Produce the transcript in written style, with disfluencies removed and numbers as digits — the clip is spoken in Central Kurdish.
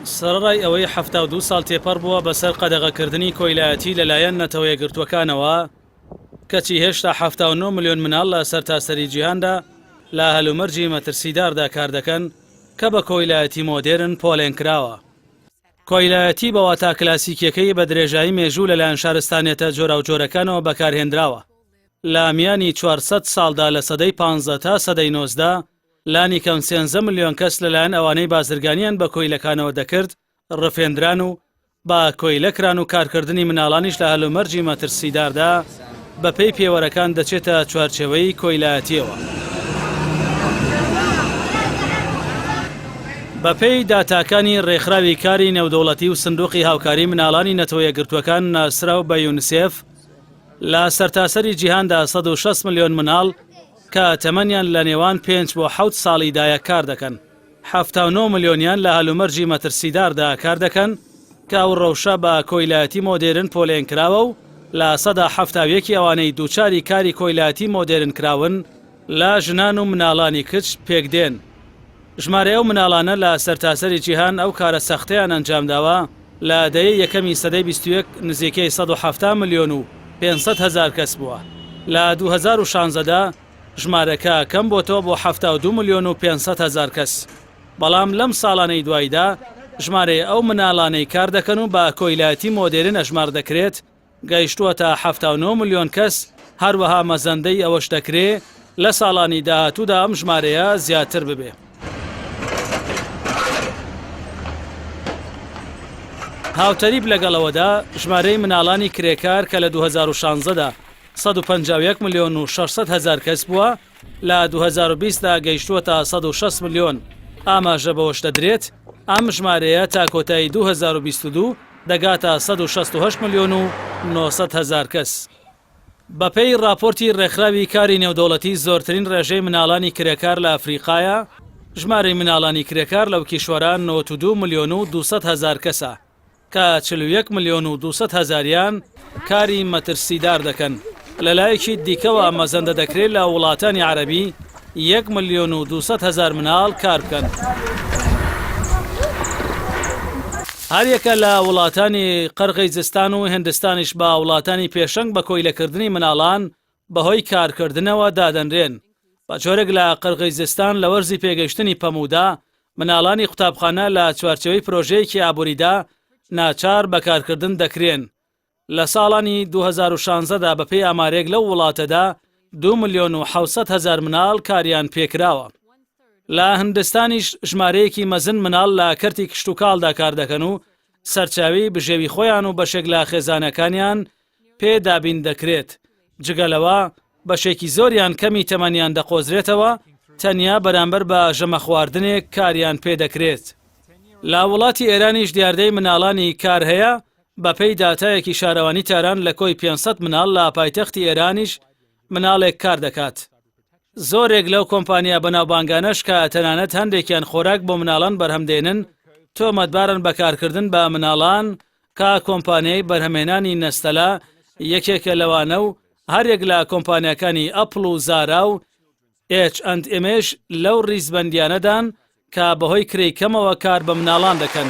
سەرەڕای ئەوەی 72 ساڵ تێپەڕ بووە بەسەر قەدەغەکردنی کۆیلایەتی لەلایەن نەتەوە یەکگرتووەکانەوە، کەچی هێشتا 79 ملیۆن مناڵ لە سەرتاسەری جیهاندا لە هەلومەرجی مەترسیداردا کاردەکەن کە بە کۆیلایەتی مۆدێرن پۆلێن کراوە. کۆیلایەتی بە واتا کلاسیکیەکەی بە درێژایی مێژوو لەلایەن شارستانیەتە جۆراوجۆرەکانەوە بەکارهێنراوە. لە میانی 400 ساڵدا لە سەدەی پانزە تا سەدەی 19 لانیکەم سێنزە ملیۆن کەس لەلایەن ئەوانەی بازرگانیان بە کۆیلەکانەوە دەکرد ڕفێندران و بە کۆیلە کران و کارکردنی مناڵانیش لە هەلومەرجی مەترسیداردا بەپێی پێوەرەکان دەچێتە چوارچێوەی کۆیلایەتیەوە. بەپێی داتاکانی ڕێکخراوی کاری نێودەوڵەتی و سندوقی هاوکاری مناڵانی نەتەوە یەکگرتووەکان ناسراو بە یونسێف، لە سەرتاسەری جیهاندا 160 ملیۆن مناڵ کە تەمەنیان لە نێوان پێنج بۆ حەوت ساڵیدایە کار دەکەن. 79 ملیۆنیان لە هەلومەرجی مەترسیداردا کار دەکەن کە ئەو ڕەوشە بە کۆیلایەتی مۆدێرن پۆلێن کراوە و 71% ی ئەوانەی دووچاری کاری کۆیلایەتی مۆدێرن کراون لە ژنان و مناڵانی کچ پێکدێن. ژمارەی ئەو مناڵانە لە سەرتاسەری جیهان ئەو کارە سەختەیان ئەنجامداوە لە دەیەی یەکەمی سەدەی 21 نزیکەی 170 ملیۆن و 500 هەزار کەس بووە. لە 2016 دا ژمارەکە کەم بۆتەوە بۆ 72 ملیۆن و 500 هەزار کەس. بەڵام لەم ساڵانەی دواییدا ژمارەی ئەو مناڵانەی کار دەکەن و بە کۆیلایەتی مۆدێرن ئەژمار دەکرێت گەیشتووەتە 79 ملیۆن کەس، هەروەها مەزەندەی ئەوەش دەکرێ لە ساڵانی داهاتوودا ئەم ژمارەیە زیاتر ببێ. هاوتەریب لەگەڵ ئەوەدا ژمارەی مناڵانی کرێکار کە لە 2016 دا 151 ملیۆن و 600 هەزار کەس بووە لە 2020 دا گەیشتووەتە 160 ملیۆن، ئاماژە بەوەش دەدرێت ئەم ژمارەیە تا کۆتایی 2022 دەگاتە 168 ملیۆن و 900 هەزار کەس. بەپێی ڕاپۆرتی ڕێکخراوی کاری نێودەوڵەتی زۆرترین ڕێژەی مناڵانی کرێکار لە ئەفریقایە، ژمارەی مناڵانی کرێکار لەو کیشوەرە 92 ملیۆن و 200 هەزار کەسە کە 41 ملیۆن و 200 هەزاریان کاری مەترسیدار دەکەن، لەلایەکی دیکەوە مەزەندە دەکرێت لە وڵاتانی عەرەبی یەک ملیۆن و 200 هەزار مناڵ کار بکەن. هەریەکە لە وڵاتانی قەرغیزستان و هندستانیش بە وڵاتانی پێشەنگ بە کۆیلەکردنی مناڵان بەهۆی کارکردنەوە دادەنرێن. بە جۆرێک لە قەرغیزستان لە وەرزی پێگەیشتنی پەموودا مناڵانی قوتابخانە لە چوارچێوەی پرۆژەیەکی ئابووریدا ناچار بە کارکردن دەکرێن. لە ساڵانی 2016 دا بەپێی ئامارێک لەو وڵاتەدا 2 ملیۆن و 700 هەزار مناڵ کاریان پێکراوە. لە هندستانیش ژمارەیەکی مەزن مناڵ لە کەرتی کشتوکاڵدا کار دەکەن و سەرچاوی بژێوی خۆیان و بەشێک لە خێزانەکانیان پێ دابین دەکرێت. جگە لەوە بەشێکی زۆریان کەمی تەمەنیان دەقۆزرێتەوە تەنیا بەرامبەر بە ژەمە خواردنێک کاریان پێ دەکرێت. لە وڵاتی ئێرانیش دیاردەی مناڵانی کار هەیە، بەپێی داتایەکی شارەوانی تاران لە کۆی 500 مناڵ لە پایتەختی ئێرانیش مناڵێک کار دەکات. زۆرێک لەو کۆمپانیا بەناوبانگانەش کە تەنانەت هەندێکیان خۆراک بۆ مناڵان بەرهەم دێنن، تۆمەتبارن بە کارکردن بە مناڵان کە کۆمپانیای بەرهەمهێنانی نەستەلە یەکێکە لەوانە و هەریەک لە کۆمپانیاکانی ئەپڵ و زارا و ئێچ ئەند ئێمێش لەو ڕیزبەندیانەدان کە بەهۆی کرێی کەمەوە کار بە مناڵان دەکەن.